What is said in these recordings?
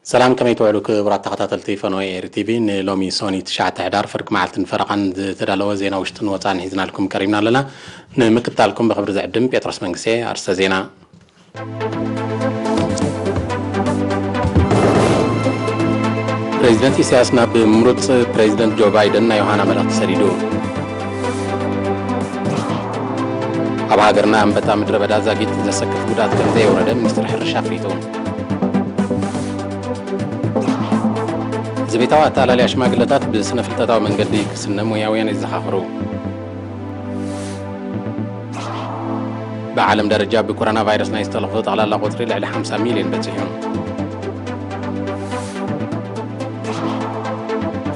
ሰላም፣ ከመይ ትውዕሉ ክቡራት ተኸታተልቲ ፈነወ ኤሪ ቲቪ? ንሎሚ ሶኒ ትሽዓተ ሕዳር ፍርቂ መዓልትን ፈረቓን ዝተዳለወ ዜና ውሽጥን ወፃእን ሒዝናልኩም ቀሪብና ኣለና። ንምክትታልኩም ብኽብሪ ዝዕድም ጴጥሮስ መንግስቴ። ኣርስተ ዜና። ፕሬዚደንት ኢሳያስ ናብ ምሩፅ ፕሬዚደንት ጆ ባይደን ናይ ዮሃና መልእኽቲ ሰዲዱ። ኣብ ሃገርና ኣንበጣ ምድረ በዳ ዛጊት ዘሰክፍ ጉድኣት ከም ዘየውረደ ሚኒስትሪ ሕርሻ ኣፍሊጡ። ዘቤታዊ ኣተኣላልያ ሽማግለታት ብስነ ፍልጠታዊ መንገዲ ክስነ ሞያውያን ይዘኻኽሩ። ብዓለም ደረጃ ብኮሮና ቫይረስ ናይ ዝተለኽፉ ጠቕላላ ቁጽሪ ልዕሊ ሓምሳ ሚልዮን በጺሑ።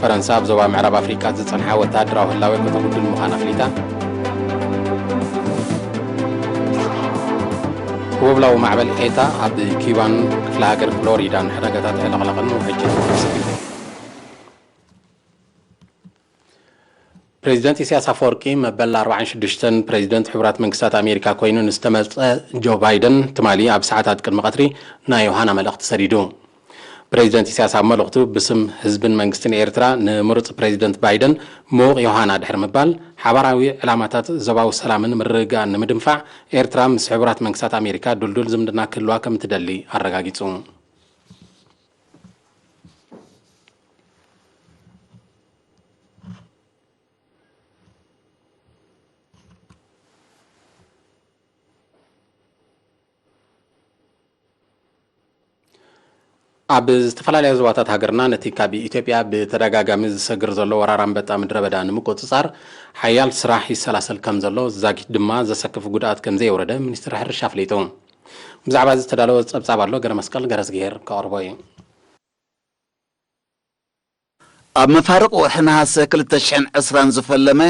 ፈረንሳ ኣብ ዞባ ምዕራብ ኣፍሪቃ ዝጸንሓ ወተሃደራዊ ህላወ ከተጉድል ምዃና ኣፍሊጣ። ህቦብላዊ ማዕበል ኤታ ኣብ ኪዩባን ክፍለ ሃገር ፍሎሪዳን ሕደጋታት ዕልቕልቕን ውሕጅን ኣስዒቡ። ፕሬዚደንት ኢሳያስ ኣፈወርቂ መበል ኣርባዓን ሽዱሽተን ፕሬዚደንት ሕቡራት መንግስታት ኣሜሪካ ኮይኑ ንዝተመርጸ ጆ ባይደን ትማሊ ኣብ ሰዓታት ቅድሚ ቀትሪ ናይ ዮሃና መልእኽቲ ሰዲዱ። ፕሬዚደንት ኢሳያስ ኣብ መልእኽቱ ብስም ህዝብን መንግስትን ኤርትራ ንምሩጽ ፕሬዚደንት ባይደን ምዉቕ ዮሃና ድሕሪ ምባል፣ ሓባራዊ ዕላማታት ዞባዊ ሰላምን ምርግጋእን ንምድንፋዕ ኤርትራ ምስ ሕቡራት መንግስታት ኣሜሪካ ድልዱል ዝምድና ክህልዋ ከም እትደሊ ኣረጋጊጹ። ኣብ ዝተፈላለያ ዞባታት ሃገርና ነቲ ካብ ኢትዮጵያ ብተደጋጋሚ ዝሰግር ዘሎ ወራር ኣንበጣ ምድረ በዳ ንምቁጽጻር ሓያል ስራሕ ይሰላሰል ከም ዘሎ፣ ዛጊት ድማ ዘሰክፍ ጉድኣት ከም ዘየውረደ ሚኒስትሪ ሕርሻ ኣፍሊጡ። ብዛዕባ እዚ ዝተዳለወ ጸብጻብ ኣሎ፣ ገረ መስቀል ገረዝግሄር ከቕርቦ እዩ። ኣብ መፋርቕ ወርሒ ነሃሰ ክልተ ሽሕን ዕስራን ዝፈለመ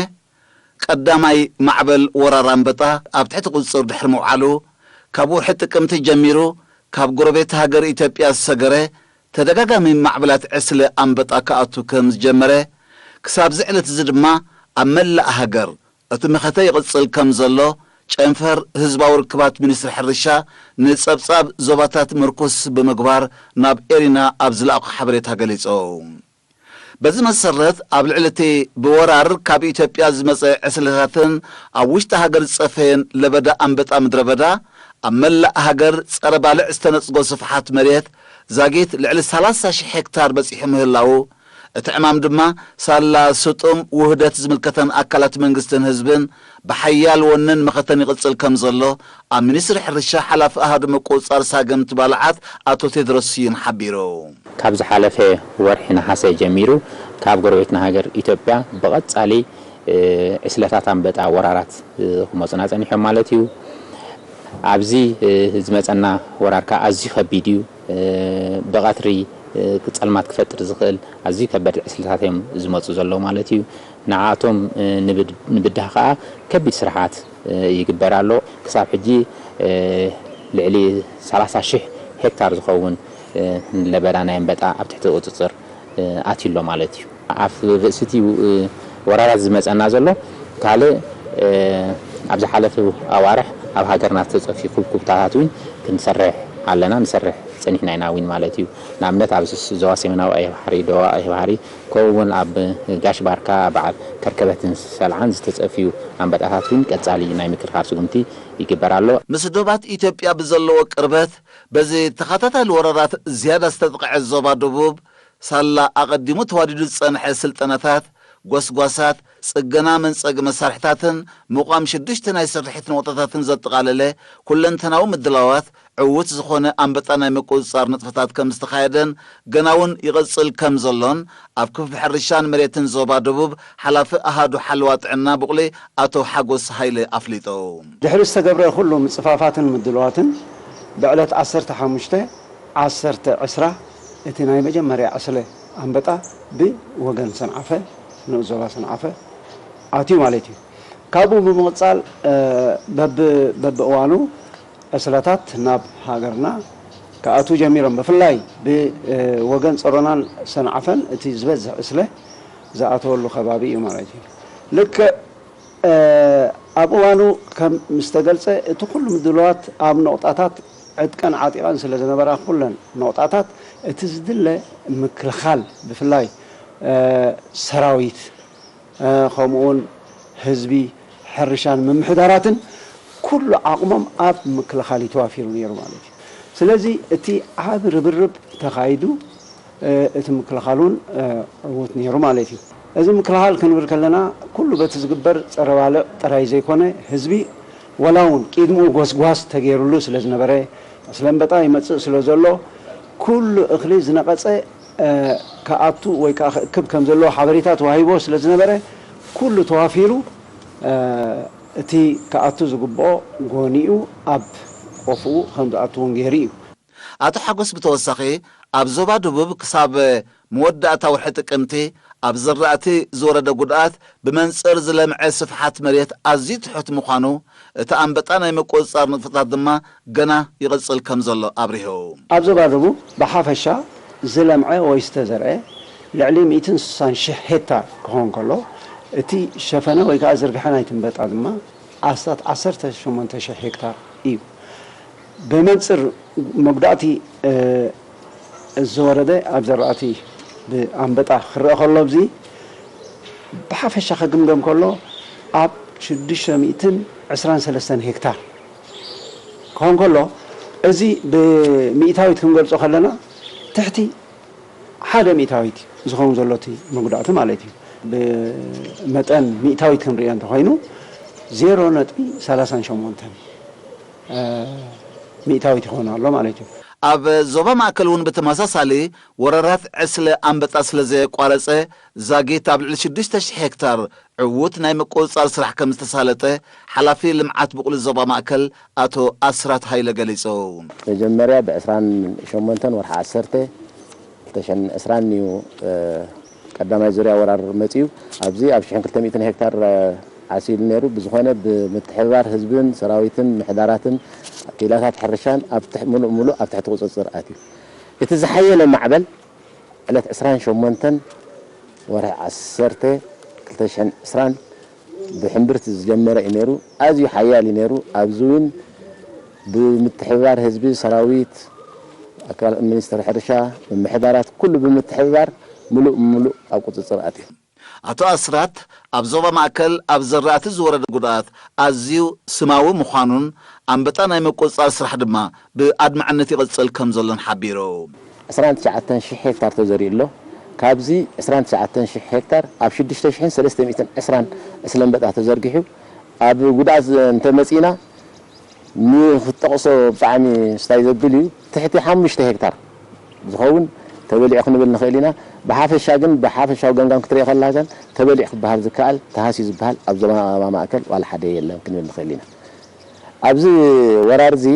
ቀዳማይ ማዕበል ወራር ኣንበጣ ኣብ ትሕቲ ቁጽጽር ድሕሪ ምውዓሉ፣ ካብ ወርሒ ጥቅምቲ ጀሚሩ ካብ ጎረቤት ሃገር ኢትዮጵያ ዝሰገረ ተደጋጋሚ ማዕበላት ዕስለ ኣንበጣ ክኣቱ ከም ዝጀመረ፣ ክሳብ እዚ ዕለት እዚ ድማ ኣብ መላእ ሃገር እቲ መኸተ ይቕጽል ከም ዘሎ ጨንፈር ህዝባዊ ርክባት ሚኒስትሪ ሕርሻ ንጸብጻብ ዞባታት ምርኩስ ብምግባር ናብ ኤሪና ኣብ ዝለኣኾ ሓበሬታ ገሊጹ። በዚ መሰረት ኣብ ልዕሊ እቲ ብወራር ካብ ኢትዮጵያ ዝመጸ ዕስለታትን ኣብ ውሽጢ ሃገር ዝጸፈየን ለበዳ ኣንበጣ ምድረ በዳ ኣብ መላእ ሃገር ጸረ ባልዕ ዝተነጽጎ ስፍሓት መሬት ዛጊት ልዕሊ ሰላሳ ሽሕ ሄክታር በጺሑ ምህላዉ፣ እቲ ዕማም ድማ ሳላ ስጡም ውህደት ዝምልከተን ኣካላት መንግስትን ህዝብን ብሓያል ወንን መኸተን ይቕጽል ከም ዘሎ ኣብ ሚኒስትሪ ሕርሻ ሓላፊ ኣሃዱ ምቁጽጻር ሳግምቲ ባልዓት ኣቶ ቴድሮስ ስዩም ሓቢሩ። ካብ ዝሓለፈ ወርሒ ነሓሰ ጀሚሩ ካብ ጎረቤትና ሃገር ኢትዮጵያ ብቐጻሊ፣ እ፣ ዕስለታት ኣንበጣ ወራራት፣ እ፣ ክመጹና ጸኒሖም ማለት እዩ። ኣብዚ፣ እ፣ ዝመጸና ወራር ከኣ ኣዝዩ ከቢድ እዩ። እ፣ ብቐትሪ፣ እ፣ ጸልማት ክፈጥር ዝኽእል ኣዝዩ ከበድቲ ዕስለታት እዮም ዝመጹ ዘለዉ ማለት እዩ። ንዓኣቶም፣ እ፣ ንብድ-፣ ንብዳህ ከኣ ከቢድ ስራሓት፣ እ፣ ይግበር ኣሎ። ክሳብ ሕጂ፣ እ፣ ልዕሊ ሰላሳ ሽሕ ሄክታር ዝኸውን፣ እ፣ ለበዳ ናይ ኣንበጣ ኣብ ትሕቲ ቁጽጽር፣ እ፣ ኣትዩ ኣሎ ማለት እዩ። ኣብ ርእሲ እቲ፣ እ፣ ወራራት ዝመጸና ዘሎ ካልእ፣ እ፣ ኣብ ዝሓለፉ ኣዋርሕ ኣብ ሃገርና ዝተጸፍዩ ኩብኩብታታት እውን ክንሰርሕ ኣለና፣ ንሰርሕ ጸኒሕና ኢና እውን ማለት እዩ። ንኣብነት ኣብ ስ-፣ ዞባ ሰሜናዊ ቀይሕ ባሕሪ፣ ደቡብ ቀይሕ ባሕሪ፣ ከምኡ እውን ኣብ ጋሽ ባርካ በዓል ከርከበትን ሰልዓን ዝተጸፍዩ ኣንበጣታት እውን ቀጻሊ ናይ ምክልኻል ስጉምቲ ይግበር ኣሎ። ምስ ዶባት ኢትዮጵያ ብዘለዎ ቅርበት በዚ ተኸታታሊ ወራራት ዝያዳ ዝተጠቕዐ ዞባ ደቡብ፣ ሳላ ኣቐዲሙ ተዋዲዱ ዝጸንሐ ስልጠናታት፣ ጎስጓሳት፣ ጽገና መንጸጊ መሳርሕታትን ምቋም ሽዱሽተ ናይ ስርሒት ነቑጣታትን ዘጠቓለለ ኩለንተናዊ ምድላዋት ዕዉት ዝኾነ ኣንበጣ ናይ ምቁጽጻር ንጥፈታት ከም ዝተኻየደን ገና እውን ይቕጽል ከም ዘሎን ኣብ ክፍሊ ሕርሻን መሬትን ዞባ ደቡብ ሓላፊ ኣሃዱ ሓለዋ ጥዕና ቡቕሊ ኣቶ ሓጎስ ሃይለ ኣፍሊጡ። ድሕሪ ዝተገብረ ኩሉ ምጽፋፋትን ምድላዋትን ብዕለት ዓሰርተ ሓሙሽተ ዓሰርተ ዕስራ እቲ ናይ መጀመርያ ዕስለ ኣንበጣ ብወገን ሰንዓፈ፣ ንኡስ ዞባ ሰንዓፈ ኣትዩ ማለት እዩ። ካብኡ ብምቕጻል፣ እ፣ በብ-፣ በብእዋኑ ዕስለታት ናብ ሃገርና ክኣትዉ ጀሚሮም። ብፍላይ ብወገን ጸሮናን ሰንዓፈን እቲ ዝበዝሕ ዕስለ ዝኣተወሉ ከባቢ እዩ ማለት እዩ። ልክዕ፣ እ፣ ኣብ እዋኑ ከም ምስ ተገልጸ፣ እቲ ኩሉ ምድላዋት ኣብ ነቑጣታት ዕጥቀን ዓጢቐን ስለ ዝነበራ፣ ኩለን ነቑጣታት እቲ ዝድለ ምክልኻል ብፍላይ ሰራዊት ከምኡውን ህዝቢ ሕርሻን ምምሕዳራትን ኩሉ ዓቕሞም ኣብ ምክልኻል እዩ ተዋፊሩ ነይሩ ማለት እዩ። ስለዚ እቲ ዓብ ርብርብ ተኻይዱ እቲ ምክልኻል እውን ዕዉት ነይሩ ማለት እዩ። እዚ ምክልኻል ክንብል ከለና ኩሉ በቲ ዝግበር ፀረ ባልዕ ጥራይ ዘይኮነ ህዝቢ ዋላ እውን ቅድምኡ ጎስጓስ ተገይሩሉ ስለ ዝነበረ ስለንበጣ ይመፅእ ስለ ዘሎ ኩሉ እኽሊ ዝነቐፀ ክኣቱ ወይ ከዓ ክእክብ ከም ዘለዎ ሓበሬታ ተዋሂቦ ስለ ዝነበረ ኩሉ ተዋፊሩ እቲ ክኣቱ ዝግብኦ ጎኒኡ ኣብ ቆፍኡ ከም ዝኣቱ እውን ገይሩ እዩ። ኣቶ ሓጎስ ብተወሳኺ ኣብ ዞባ ደቡብ ክሳብ መወዳእታ ወርሒ ጥቅምቲ ኣብ ዝራእቲ ዝወረደ ጉድኣት ብመንፅር ዝለምዐ ስፍሓት መሬት ኣዝዩ ትሑት ምዃኑ እቲ ኣንበጣ ናይ ምቁፅፃር ንጥፈታት ድማ ገና ይቕፅል ከም ዘሎ ኣብሪሁ። ኣብ ዞባ ደቡብ ብሓፈሻ ዝለምዐ ወይ ዝተዘርአ ልዕሊ ሚእትን ስሳን ሽሕ ሄክታር ክኸውን ከሎ እቲ ሸፈነ ወይ ከዓ ዝርግሐ ናይቲ ኣንበጣ ድማ ኣስታት ዓሰርተ ሸሞንተ ሽሕ ሄክታር እዩ። ብመንፅር መጉዳእቲ ዝወረደ ኣብ ዘራእቲ ብኣንበጣ ክረአ ከሎ ኣብዚ ብሓፈሻ ክግምገም ከሎ ኣብ ሽዱሽተ ሚእትን ዕስራን ሰለስተን ሄክታር ክኾን ከሎ እዚ ብሚእታዊት ክንገልፆ ከለና ትሕቲ ሓደ ሚእታዊት ዝኸውን ዘሎ እቲ መጉዳእቲ ማለት እዩ። ብመጠን ሚእታዊት ክንሪኦ እንተኾይኑ ዜሮ ነጥቢ ሰላሳን ሸሞንተን ሚእታዊት ይኾን ኣሎ ማለት እዩ። ኣብ ዞባ ማእከል እውን ብተመሳሳሊ ወረራት ዕስለ ኣንበጣ ስለ ዘየቋረጸ ዛጊት ኣብ ልዕሊ ሽዱሽተ ሽሕ ሄክታር ዕዉት ናይ ምቁጽጻር ስራሕ ከም ዝተሳለጠ ሓላፊ ልምዓት ብቑሊ ዞባ ማእከል ኣቶ ኣስራት ሃይለ ገሊጹ። መጀመርያ ብ ዕስራን ሸሞንተን ወርሒ ዓሰርተ ክልተ ሽሕን ዕስራን እዩ ቀዳማይ ዙርያ ወራር መጺኡ። ኣብዚ ኣብ ሽሕን ክልተ ሚእትን ሄክታር ዓሲሉ ነይሩ። ብዝኾነ ብምትሕብባር ህዝብን ሰራዊትን ምሕዳራትን ኪኢላታት ሕርሻን ኣብ ትሕ- ምሉእ ምሉእ ኣብ ትሕቲ ቁጽጽር ኣትዩ። እቲ ዝሓየለ ማዕበል ዕለት ዕስራን ሸሞንተን ወርሒ ዓሰርተ ክልተ ሽሕን ዕስራን ብሕምብርቲ ዝጀመረ እዩ ነይሩ። ኣዝዩ ሓያል እዩ ነይሩ። ኣብዚ እውን ብምትሕብባር ህዝቢ፣ ሰራዊት፣ ኣካል ሚኒስትሪ ሕርሻ፣ ምምሕዳራት ኩሉ ብምትሕብባር ምሉእ ብምሉእ ኣብ ቁፅፅር ኣትዩ። ኣቶ ኣስራት ኣብ ዞባ ማእከል ኣብ ዘራእቲ ዝወረደ ጉድኣት ኣዝዩ ስማዊ ምዃኑን ኣንበጣ ናይ ምቁፅፃር ስራሕ ድማ ብኣድማዕነት ይቕፅል ከም ዘሎን ሓቢሩ። ዕስራን ትሽዓተን ሽሕ ሄክታር ተዘሪኡ ኣሎ። ካብዚ ዕስራን ትሽዓተን ሽሕ ሄክታር ኣብ ሽዱሽተ ሽሕን ሰለስተ ሚእትን ዕስራን ዕስለ ኣንበጣ ተዘርጊሑ ኣብ ጉድኣት እንተመፂእና ንክትጠቕሶ ብጣዕሚ ስታይ ዘብል እዩ። ትሕቲ ሓሙሽተ ሄክታር ዝኸውን ተበሊዑ ክንብል ንኽእል ኢና። ብሓፈሻ ግን ብሓፈሻዊ ገምጋም ክትሪኦ ከለኻ ግን ተበሊዑ ክበሃል ዝከኣል ተሃስዩ ዝበሃል ኣብ ዞባ ማእከል ዋላ ሓደ የለን ክንብል ንኽእል ኢና። ኣብዚ ወራር እዚ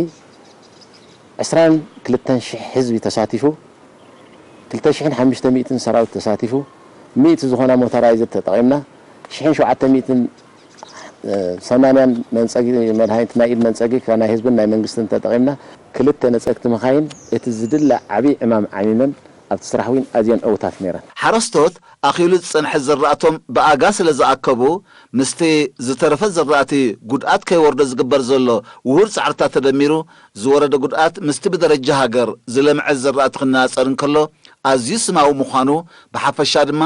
ዕስራን ክልተን ሽሕ ህዝቢ ተሳቲፉ፣ ክልተ ሽሕን ሓሙሽተ ሚእትን ሰራዊት ተሳቲፉ፣ ሚእቲ ዝኾና ሞተራይዘር ተጠቒምና፣ ሽሕን ሸውዓተ ሚእትን ሰማንያን መንፀጊ መድሃኒት ናይ ኢድ መንፀጊ ካብ ናይ ህዝብን ናይ መንግስትን ተጠቒምና፣ ክልተ ነፀግቲ መኻይን እቲ ዝድለ ዓብዪ ዕማም ዓሚመን ኣብቲ ስራሕ እውን ኣዝየን ዕዉታት ነይረን። ሓረስቶት ኣኺሉ ዝጸንሐ ዝራእቶም ብኣጋ ስለ ዝኣከቡ፣ ምስቲ ዝተረፈ ዝራእቲ ጉድኣት ከይወርዶ ዝግበር ዘሎ ውሁድ ጻዕርታት ተደሚሩ፣ ዝወረደ ጉድኣት ምስቲ ብደረጃ ሃገር ዝለምዐ ዝራእቲ ክነጻጸር እንከሎ ኣዝዩ ስማዊ ምዃኑ፣ ብሓፈሻ ድማ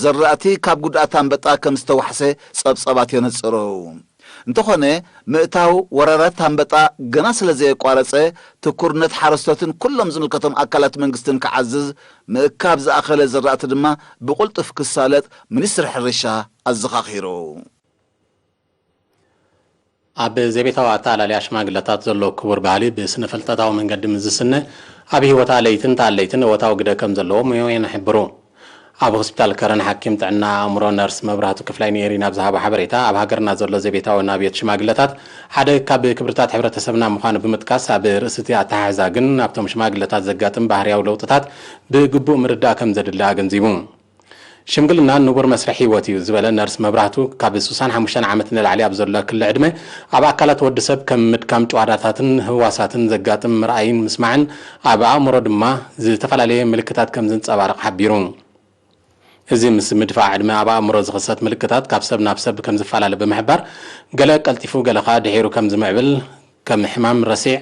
ዝራእቲ ካብ ጉድኣት ኣንበጣ ከም ዝተዋሕሰ ጸብጻባት የነጽሩ። እንተኾነ፣ ምእታው ወረራት ኣንበጣ ገና ስለ ዘየቋረጸ፣ ትኩርነት ሓረስቶትን ኩሎም ዝምልከቶም ኣካላት መንግስትን ክዓዝዝ፣ ምእካብ ዝኣኸለ ዝራእቲ ድማ ብቕልጡፍ ክሳለጥ ሚኒስትሪ ሕርሻ ኣዘኻኺሩ። ኣብ ዘይቤታዊ ኣተኣላልያ ሽማግለታት ዘሎ ክቡር ባህሊ ብስነ-ፍልጠታዊ መንገዲ ምስ ዝስነ፣ ኣብ ህይወት ኣለይትን ተኣለይትን እወታዊ ግደ ከም ዘለዎ ምሁራን ይሕብሩ። ኣብ ሆስፒታል ከረን ሓኪም ጥዕና ኣእምሮ ነርስ መብራህቱ ክፍላይ ንኤሪና ኣብ ዝሃቦ ሓበሬታ፣ ኣብ ሃገርና ዘሎ ዘቤታዊ ናብዮት ሽማግለታት ሓደ ካብ ክብርታት ሕብረተሰብና ምዃኑ ብምጥቃስ፣ ኣብ ርእሲ እቲ ኣተሓሕዛ ግን ኣብቶም ሽማግለታት ዘጋጥም ባህርያዊ ለውጥታት ብግቡእ ምርዳእ ከም ዘድሊ ኣገንዚቡ። ሽምግልና ንቡር መስርሕ ህይወት እዩ ዝበለ ነርስ መብራህቱ፣ ካብ ስሳን ሓሙሽተን ዓመት ንላዕሊ ኣብ ዘሎ ክሊ ዕድመ ኣብ ኣካላት ወዲ ሰብ ከም ምድካም ጭዋዳታትን ህዋሳትን ዘጋጥም ምርኣይን ምስማዕን ኣብ ኣእምሮ ድማ ዝተፈላለየ ምልክታት ከም ዝንጸባረቕ ሓቢሩ። እዚ ምስ ምድፋእ ዕድመ ኣብ ኣእምሮ ዝኽሰት ምልክታት ካብ ሰብ ናብ ሰብ ከም ዝፈላለ ብምሕባር፣ ገለ ቀልጢፉ ገለ ከኣ ድሒሩ ከም ዝምዕብል፣ ከም ሕማም ረሲዕ፣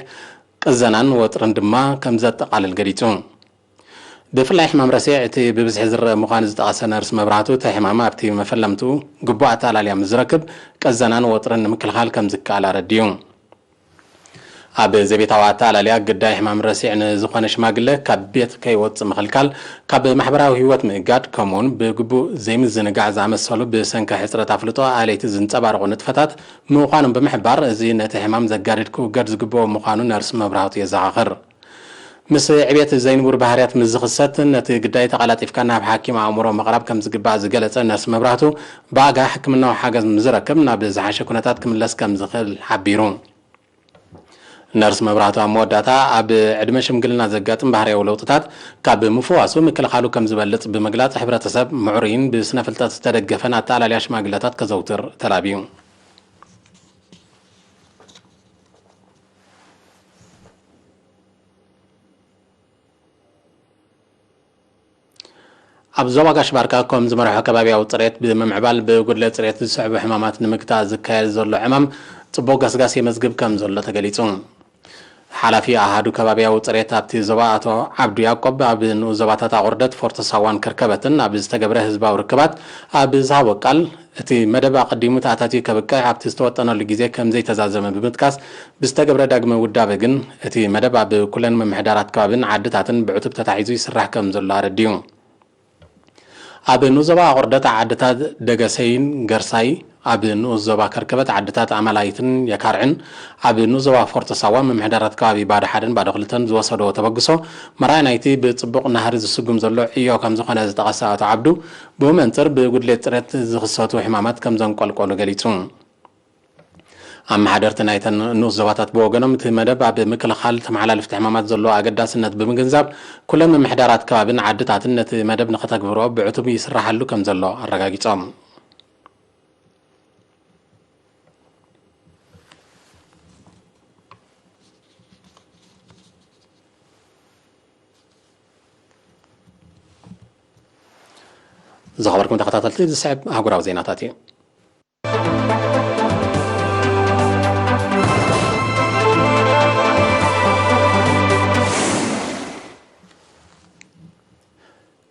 ቅዘናን ወጥርን ድማ ከም ዘጠቓልል ገሊጹ። ብፍላይ ሕማም ረሲዕ እቲ ብብዝሒ ዝረአ ምዃኑ ዝጠቐሰ ነርስ መብራህቱ፣ እቲ ሕማም ኣብቲ መፈለምትኡ ግቡእ ኣተኣላልያ ምስ ዝረክብ፣ ቀዘናን ወጥርን ንምክልኻል ከም ዝከኣል ኣረዲኡ። ኣብ ዘቤታዊ ኣተኣላልያ ግዳይ ሕማም ረሲዕ ንዝኾነ ሽማግለ ካብ ቤት ከይወጽእ ምኽልካል፣ ካብ ማሕበራዊ ህይወት ምእጋድ፣ ከምኡውን ብግቡእ ዘይምዝንጋዕ ዝኣመሰሉ ብሰንኪ ሕጽረት ኣፍልጦ ኣለይቲ ዝንጸባረቑ ንጥፈታት ምዃኖም ብምሕባር፣ እዚ ነቲ ሕማም ዘጋድድ ክውገድ ዝግብኦ ምዃኑ ነርስ መብራህቱ የዘኻኽር። ምስ ዕቤት ዘይንቡር ባህርያት ምስ ዝኽሰት፣ ነቲ ግዳይ ተቐላጢፍካ ናብ ሓኪም ኣእምሮ ምቕራብ ከም ዝግባእ ዝገለጸ ነርስ መብራህቱ፣ ብኣጋ ሕክምናዊ ሓገዝ ምስ ዝረክብ ናብ ዝሓሸ ኩነታት ክምለስ ከም ዝኽእል ሓቢሩ። ነርስ መብራህቱ ኣብ መወዳእታ፣ ኣብ ዕድመ ሽምግልና ዘጋጥም ባህርያዊ ለውጥታት ካብ ምፍዋሱ ምክልኻሉ ከም ዝበልጽ ብምግላጽ፣ ሕብረተሰብ ምዕሩይን ብስነ ፍልጠት ዝተደገፈን ኣተኣላልያ ሽማግለታት ከዘውትር ተላብዩ። ኣብ ዞባ ጋሽ ባርካ ከም ዝመርሖ ከባቢያዊ ጽሬት ብምምዕባል ብጉድለት ጽሬት ዝስዕቡ ሕማማት ንምግታእ ዝካየድ ዘሎ ዕማም ጽቡቕ ገስጋስ የመዝግብ ከም ዘሎ ተገሊጹ። ሓላፊ ኣሃዱ ከባቢያዊ ጽሬት ኣብቲ ዞባ ኣቶ ዓብዱ ያቆብ ኣብ ንኡስ ዞባታት ኣቑርደት፣ ፎርቶ ሳዋን ከርከበትን ኣብ ዝተገብረ ህዝባዊ ርክባት ኣብ ዝሃቦ ቃል፣ እቲ መደብ ኣቐዲሙ ተኣታትዩ ከብቅዕ ኣብቲ ዝተወጠነሉ ግዜ ከም ዘይተዛዘመ ብምጥቃስ፣ ብዝተገብረ ዳግመ ውዳበ ግን እቲ መደብ ኣብ ኩለን ምምሕዳራት ከባብን ዓድታትን ብዕቱብ ተታሒዙ ይስራሕ ከም ዘሎ ኣረዲኡ። ኣብ ንኡስ ዞባ ኣቑርደት ዓድታት ደገሰይን ገርሳይ፣ ኣብ ንኡስ ዞባ ከርከበት ዓድታት ኣማላይትን የካርዕን፣ ኣብ ንኡስ ዞባ ፎርቶ ሳዋ ምምሕዳራት ከባቢ ባዶ ሓደን ባዶ ክልተን ዝወሰዶ ተበግሶ መርኣያ ናይቲ ብጽቡቕ ናህሪ ዝስጉም ዘሎ ዕዮ ከም ዝኾነ ዝጠቐሰ ኣቶ ዓብዱ፣ ብኡ መንጽር ብጉድሌት ጽሬት ዝኽሰቱ ሕማማት ከም ዘንቆልቆሉ ገሊጹ። ኣመሓደርቲ ናይተን ንኡስ ዞባታት ብወገኖም፣ እቲ መደብ ኣብ ምክልኻል ተመሓላልፍቲ ሕማማት ዘለዎ ኣገዳስነት ብምግንዛብ፣ ኩለን ምምሕዳራት ከባብን ዓድታትን ነቲ መደብ ንኸተግብርኦ ብዕቱብ ይስራሓሉ ከም ዘሎ ኣረጋጊጾም። ዝኸበርኩም ተኸታተልቲ፣ ዝስዕብ ኣህጉራዊ ዜናታት እዩ።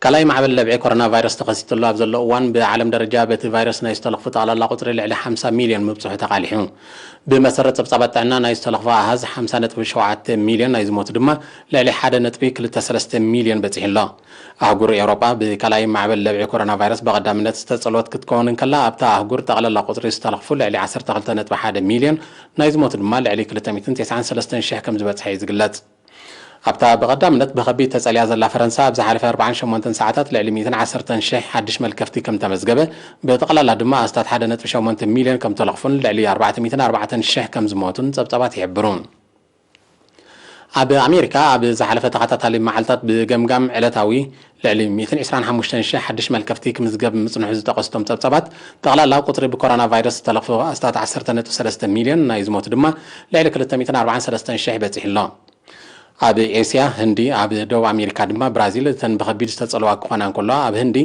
ካልኣይ ማዕበል ለብዒ ኮሮና ቫይረስ ተኸሲትሉ ኣብ ዘሎ እዋን፣ ብዓለም ደረጃ በቲ ቫይረስ ናይ ዝተለኽፉ ጠቕላላ ቁጽሪ ልዕሊ ሓምሳ ሚልዮን ምብጽሑ ተቓሊሑ። ብመሰረት ጸብጻባት ጥዕና፣ ናይ ዝተለኽፉ ኣሃዝ ሓምሳ ነጥቢ ሸውዓተ ሚልዮን፣ ናይ ዝሞቱ ድማ ልዕሊ ሓደ ነጥቢ ክልተ ሰለስተ ሚልዮን በጺሑ ኣሎ። ኣህጉር ኤውሮጳ ብካልኣይ ማዕበል ለብዒ ኮሮና ቫይረስ ብቐዳምነት ዝተጸልወት ክትከውን እንከላ፣ ኣብታ ኣህጉር ጠቕላላ ቁጽሪ ዝተለኽፉ ልዕሊ ዓሰርተ ክልተ ነጥቢ ሓደ ሚልዮን፣ ናይ ዝሞቱ ድማ ልዕሊ ክልተ ሚእትን ተስዓን ሰለስተን ሽሕ ከም ዝበጽሐ እዩ ዝግለጽ። ኣብታ ብቐዳምነት ብኸቢድ ተጸልያ ዘላ ፈረንሳ፣ ኣብ ዝሓለፈ ኣርባዓን ሸሞንተን ሰዓታት ልዕሊ ሚእትን ዓሰርተን ሽሕ ሓድሽ መልከፍቲ ከም ተመዝገበ፣ ብጠቕላላ ድማ ኣስታት ሓደ ነጥቢ ሸሞንተ ሚልዮን ከም ተለኽፉን ልዕሊ ኣርባዕተ ሚእትን ኣርባዕተን ሽሕ ከም ዝሞቱን ጸብጻባት ይሕብሩ። ኣብ ኣሜሪካ ኣብ ዝሓለፈ ተኸታታሊ መዓልታት ብገምጋም ዕለታዊ ልዕሊ ሚእትን ዕስራን ሓሙሽተን ሽሕ ሓድሽ መልከፍቲ ክምዝገብ ምጽንሑ ዝጠቐሱ እቶም ጸብጻባት፣ ጠቕላላ ቁጽሪ ብኮሮና ቫይረስ ዝተለኽፉ ኣስታት ዓሰርተ ነጥቢ ሰለስተ ሚልዮን፣ ናይ ዝሞቱ ድማ ልዕሊ ክልተ ሚእትን ኣርባዓን ሰለስተን ሽሕ በጺሑ ኣሎ። ኣብ ኤስያ ህንዲ፣ ኣብ ደቡብ ኣሜሪካ ድማ ብራዚል እተን ብኸቢድ ዝተጸልዋ ክኾና እንከለዋ፣ ኣብ ህንዲ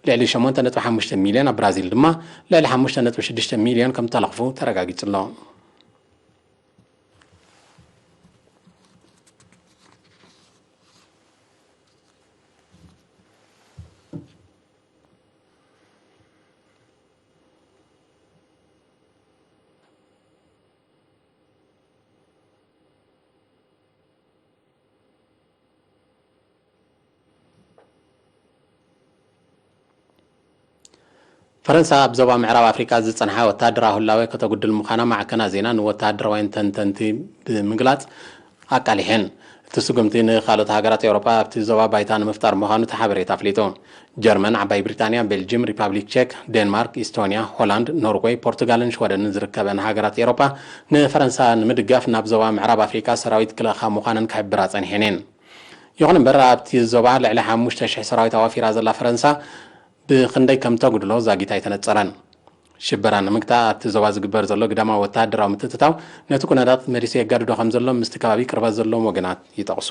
ልዕሊ ሸሞንተ ነጥቢ ሓሙሽተ ሚልዮን፣ ኣብ ብራዚል ድማ ልዕሊ ሓሙሽተ ነጥቢ ሽዱሽተ ሚልዮን ከም ዝተለኽፉ ተረጋጊጹ ኣሎ። ፈረንሳ ኣብ ዞባ ምዕራብ ኣፍሪቃ ዝጸንሓ ወተሃደራዊ ህላወ ከተጉድል ምዃና ማዕከናት ዜና ንወተሃደራውያን ተንተንቲ ብምግላጽ ኣቃሊሐን። እቲ ስጉምቲ ንኻልኦት ሃገራት ኤውሮጳ ኣብቲ ዞባ ባይታ ንምፍጣር ምዃኑ እቲ ሓበሬታ ኣፍሊጡ። ጀርመን፣ ዓባይ ብሪጣንያ፣ ቤልጅም፣ ሪፓብሊክ ቼክ፣ ዴንማርክ፣ ኢስቶንያ፣ ሆላንድ፣ ኖርዌይ፣ ፖርቱጋልን ሽወደንን ዝርከበን ሃገራት ኤውሮጳ ንፈረንሳ ንምድጋፍ ናብ ዞባ ምዕራብ ኣፍሪቃ ሰራዊት ክልእኻ ምዃነን ክሕብራ ጸኒሐን እየን። ይኹን እምበር፣ ኣብቲ ዞባ ልዕሊ ሓሙሽተ ሽሕ ሰራዊት ኣዋፊራ ዘላ ፈረንሳ ብኽንደይ ከም ተጉድሎ ዛጊት ኣይተነጸረን። ሽበራ ንምግታእ ኣብቲ ዞባ ዝግበር ዘሎ ግዳማዊ ወተሃደራዊ ምትእትታው ነቲ ኩነታት መሊሱ የጋድዶ ከም ዘሎ ምስቲ ከባቢ ቅርበት ዘለዎም ወገናት ይጠቕሱ።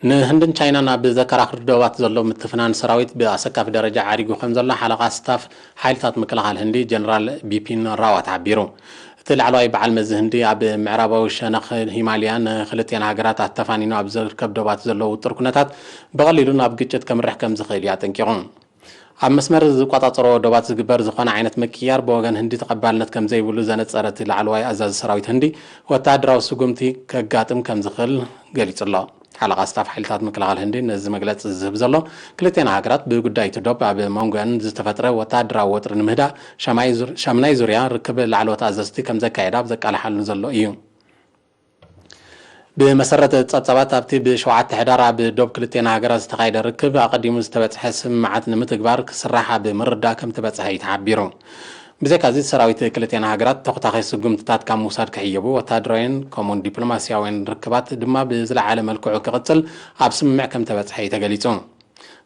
ንህንድን ቻይናን ኣብ ዘከራኽር ዶባት ዘሎ ምትፍናን ሰራዊት ብኣሰካፊ ደረጃ ዓሪጉ ከም ዘሎ ሓለቓ ስታፍ ሓይልታት ምክልኻል ህንዲ ጀነራል ቢፒን ራዋት ሓቢሩ። እቲ ላዕለዋይ በዓል መዚ ህንዲ ኣብ ምዕራባዊ ሸነኽ ሂማልያ ንክልቲኣን ሃገራት ኣተፋኒኑ ኣብ ዝርከብ ዶባት ዘሎ ውጥር ኩነታት ብቐሊሉ ናብ ግጭት ከምርሕ ከም ዝኽእል እዩ ኣጠንቂቑ። ኣብ መስመር ዝቆጻጸሮ ዶባት ዝግበር ዝኾነ ዓይነት ምቅይያር ብወገን ህንዲ ተቐባልነት ከም ዘይብሉ ዘነጸረ እቲ ላዕለዋይ ኣዛዚ ሰራዊት ህንዲ፣ ወተሃደራዊ ስጉምቲ ከጋጥም ከም ዝኽእል ገሊጹ ኣሎ። ሓለቓ ስታፍ ሓይልታት ምክልኻል ህንዲ ነዚ መግለጺ ዝህብ ዘሎ፣ ክልቲኣን ሃገራት ብጉዳይ እቲ ዶብ ኣብ መንጎአን ዝተፈጥረ ወተሃደራዊ ወጥሪ ንምህዳእ ሻማይ ዙር-፣ ሻምናይ ዙርያ ርክብ ላዕለዎት ኣዘዝቲ ከም ዘካየዳ ኣብ ዘቃልሓሉ ዘሎ እዩ። ብመሰረት ጸብጻባት፣ ኣብቲ ብ7 ሕዳር ኣብ ዶብ ክልቲኣን ሃገራት ዝተኻየደ ርክብ ኣቐዲሙ ዝተበጽሐ ስምምዓት ንምትግባር ክስራሕ ኣብ ምርዳእ ከም ተበጽሐ እዩ ተሓቢሩ። ብዘይካዚ፣ ሰራዊት ክልቲኣን ሃገራት ተኹታኺ ስጉምትታት ካብ ምውሳድ ክሕየቡ፣ ወተሃደራውያን ከምኡውን ዲፕሎማስያውያን ርክባት ድማ ብዝለዓለ መልክዑ ክቕጽል ኣብ ስምምዕ ከም ተበጽሐ እዩ ተገሊጹ።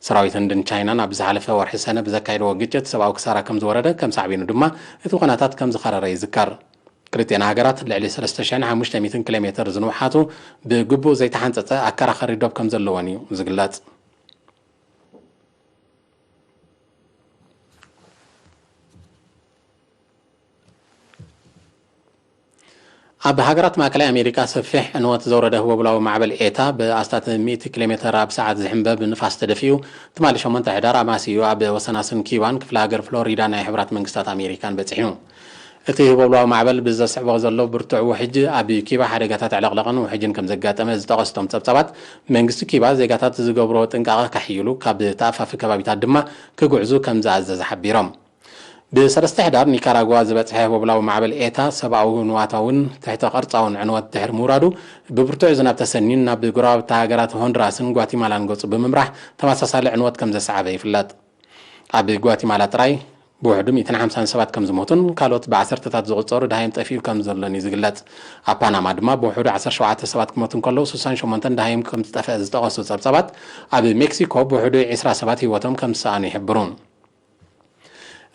ሰራዊት ህንድን ቻይናን ኣብ ዝሓለፈ ወርሒ ሰነ ብዘካየድዎ ግጭት ሰብኣዊ ክሳራ ከም ዝወረደ፣ ከም ሳዕቤኑ ድማ እቲ ኩነታት ከም ዝኸረረ ይዝከር። ክልቲኣን ሃገራት ልዕሊ 3,500 ኪሎ ሜትር ዝንውሓቱ ብግቡእ ዘይተሓንጸጸ ኣከራኸሪ ዶብ ከም ዘለወን እዩ ዝግለጽ። ኣብ ሃገራት ማእከላይ ኣሜሪካ ሰፊሕ ዕንወት ዘውረደ ህቦብላዊ ማዕበል ኤታ ብኣስታት 100 ኪሎ ሜትር ኣብ ሰዓት ዝሕንበብ ንፋስ ተደፊኡ፣ ትማሊ ሸሞንተ ሕዳር ኣማሲኡ ኣብ ወሰናስን ኪባን ክፍለ ሃገር ፍሎሪዳ ናይ ሕቡራት መንግስታት ኣሜሪካን በጺሑ። እቲ ህቦብላዊ ማዕበል ብዘስዕቦ ዘሎ ብርቱዕ ውሕጅ ኣብ ኪባ ሓደጋታት ዕለቕለቕን ውሕጅን ከም ዘጋጠመ ዝጠቐሱ እቶም ጸብጻባት፣ መንግስቲ ኪባ ዜጋታት ዝገብሮ ጥንቃቐ ከሕይሉ፣ ካብ ተኣፋፊ ከባቢታት ድማ ክጉዕዙ ከም ዝኣዘዘ ሓቢሮም። ብሰለስተ ሕዳር ኒካራጓ ዝበጽሐ ህቦብላዊ ማዕበል ኤታ ሰብኣዊ ንዋታውን ትሕተ ቅርጻውን ዕንወት ድሕሪ ምውራዱ፣ ብብርቱዕ ዝናብ ተሰንዩን ናብ ጎረባብቲ ሃገራት ሆንዱራስን ጓቲማላን ገጹ ብምምራሕ ተመሳሳሊ ዕንወት ከም ዘስዓበ ይፍለጥ። ኣብ ጓቲማላ ጥራይ ብውሕዱ 150 ሰባት ከም ዝሞቱን ካልኦት ብዓሰርተታት ዝቑጸሩ ደሃዮም ጠፊኡ ከም ዘሎን እዩ ዝግለጽ። ኣብ ፓናማ ድማ ብውሕዱ 17 ሰባት ክሞቱ እንከለዉ፣ 68 ደሃዮም ከም ዝጠፍአ ዝጠቐሱ ጸብጻባት፣ ኣብ ሜክሲኮ ብውሕዱ 20 ሰባት ህይወቶም ከም ዝሰኣኑ ይሕብሩ።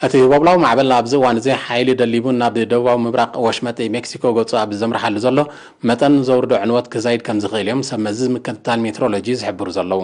እቲ ህቦብላዊ ማዕበል ኣብዚ እዋን እዚ ሓይሊ ደሊቡ ናብ ደቡባዊ ምብራቕ ወሽመጥ ሜክሲኮ ገጹ ኣብ ዘምርሓሉ ዘሎ፣ መጠን ዘውርዶ ዕንወት ክዛይድ ከም ዝኽእል እዮም ሰብ መዚ ምክትታል ሜትሮሎጂ ዝሕብሩ ዘለዉ።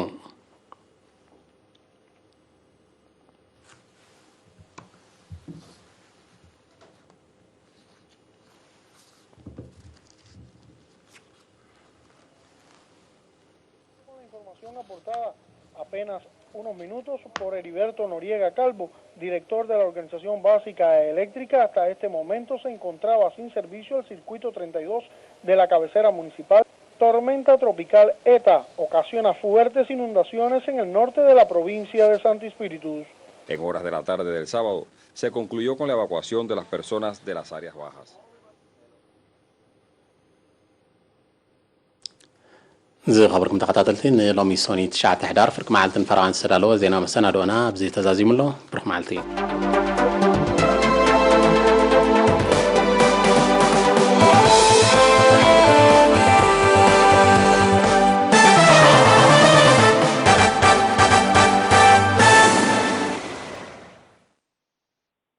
Con la información aportada apenas unos minutos por Heriberto Noriega Calvo, director de la Organización Básica Eléctrica, hasta este momento se encontraba sin servicio el circuito treinta y dos de la cabecera municipal. Tormenta tropical ETA ocasiona fuertes inundaciones en el norte de la provincia de Santi Spiritus. En horas de la tarde del sábado, se concluyó con la evacuación de las personas de las áreas bajas. ዝኸበርኩም ተኸታተልቲ፣ ንሎሚ ሶኒ ትሽዓተ ሕዳር ፍርቂ መዓልትን ፈረቓን ዝተዳለወ ዜና መሰናዶና ኣብዚ ተዛዚሙ ኣሎ። ብሩኽ መዓልቲ።